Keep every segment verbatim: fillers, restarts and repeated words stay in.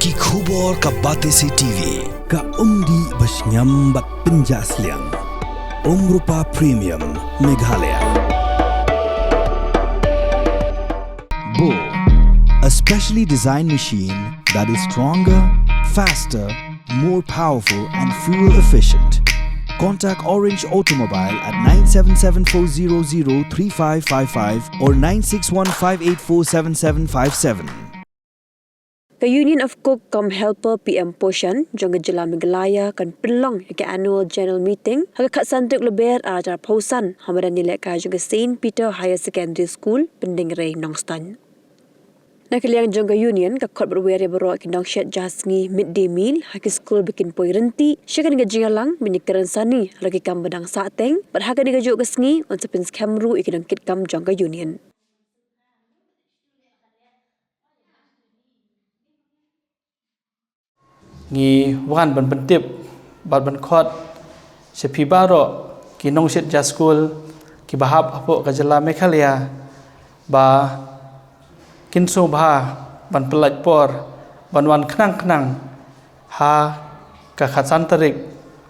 Ki khubor ka Batesi T V, ka umdih ba shngiam bad pynjah sliang. Umrupa Premium, Meghalaya. Bo, a specially designed machine that is stronger, faster, more powerful and fuel efficient. Contact Orange Automobile at nine seven seven four zero zero three five five five or nine six one five eight four seven seven five seven. Ka Union of Cook cum Helper P M Poshan jong ka jylla Meghalaya kan pynlong ïa ka annual general meeting ha ka khatsan tarik Lber arhajar arphew san ha madan ïalehkai jong ka Saint Peter Higher Secondary School, Pyndengrei, Nongstoiñ. Na ka liang jong ka Union, ka khot bad wer ïa baroh ki nongshet ja sngi mid day meal ha ki skul ba kin poi ryntih sha kane ka jingïalang ban ïakren sani halor ki kam ba dang sahteng, bad ha kane kajuh ka sngi yn sa pynskhem ruh ïa ki nongkitkam jong ka Union. Ngi wan ban pyntip bad ban khot sha phi baroh ki nongshet ja skul kiba hap hapoh ka jylla Meghalaya ba kin sngewbha ban pyllait por ban wan khnang khnang ha ka khatsan tarik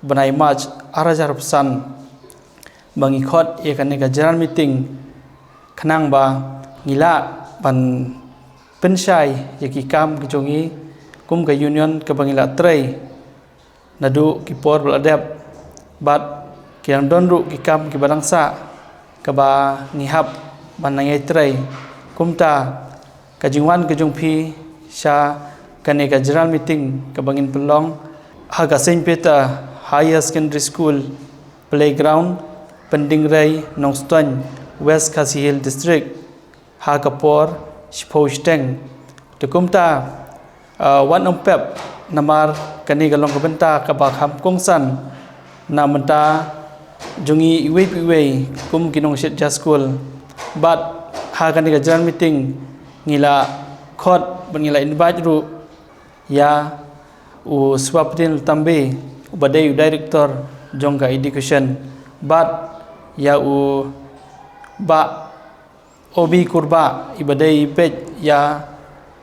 bnai March arhajar arphew san ba ngi khot ïa kane ka general meeting khnang ba ngi lah ban pynshai ïa ki kam ki jong ngi kum ka Union kaba ngi la trei naduh ki por ba la dep bad ki dang don ruh ki kam kiba dang sah kaba ngi hap ban nang ïai trei. Kumta ka jingwan ka jong phi sha kane ka general meeting kaba ngin pynlong ha ka Saint Peter Higher Secondary School Playground, Pyndengrei, Nongstoiñ, West Khasi Hills District ha ka por shiphew shiteng. Te kumta, ah, wan ym pep namar kane ka long ka bynta kaba kham kongsan na bynta jong ngi iwei pa iwei kum ki nongshet ja skul. Bad ha kane ka general meeting ngi la khot bad ngi la invite ruh ïa u Swapnil Tambe uba dei u director jong ka education bad ïa u Bah Obi Kurbah iba dei i peit ïa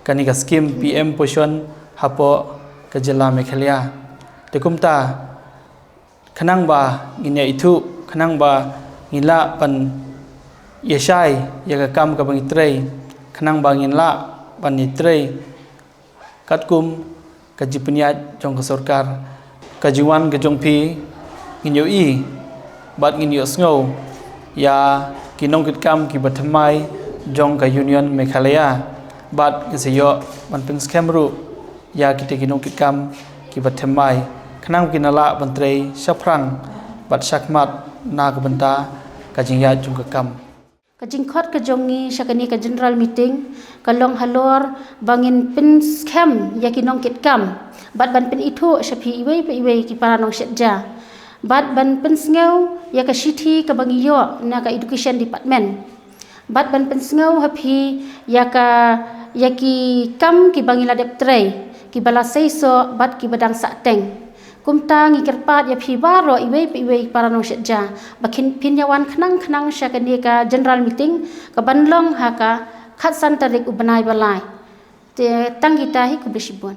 kane ka skim P M Poshan hapoh ka jylla Meghalaya. Te kumta khnang ba ngin ïa ithuh, khnang ba ngin lah ban ïa shai ïa ka kam kaba ngi trei, khnang ba ngin lah ban ïa trei katkum ka jingpynïaid jong ka sorkar. Ka jingwan ka jong phi ngin ïohi bad ngin ïohsngew ïa ki nongkitkam kiba thymmai jong ka Union Meghalaya bad ngin sa ïoh ban pynskhem ruh ïa kita ki nongkitkam kiba thymmai khnang ba kin lah ban trei shaphrang bad shakhmat na ka bynta ka jingïaid jong ka kam. Ka jingkhot ka jong ngi sha kane ka general meeting ka long halor ba ngin pynskhem ïa ki nongkitkam bad ban pynithuh sha phi iwei pa iwei ki para nongshet ja bad ban pynsngew ïa ka shithi kaba ngi ïoh na ka education department bad ban pynsngew ha phi ïa ka, ïa ki kam kiba ngi la dep trei kiba la seisoh bad kiba dang sahteng. Kumta ngi kyrpad ïa phi baroh iwei pa iwei para nongshet ja ba kin, phin ïa wan khnang khnang sha kane ka general meeting kaban long ha ka khatsan tarik u bnai ba lai. Te tang kita hi, khublei shibun.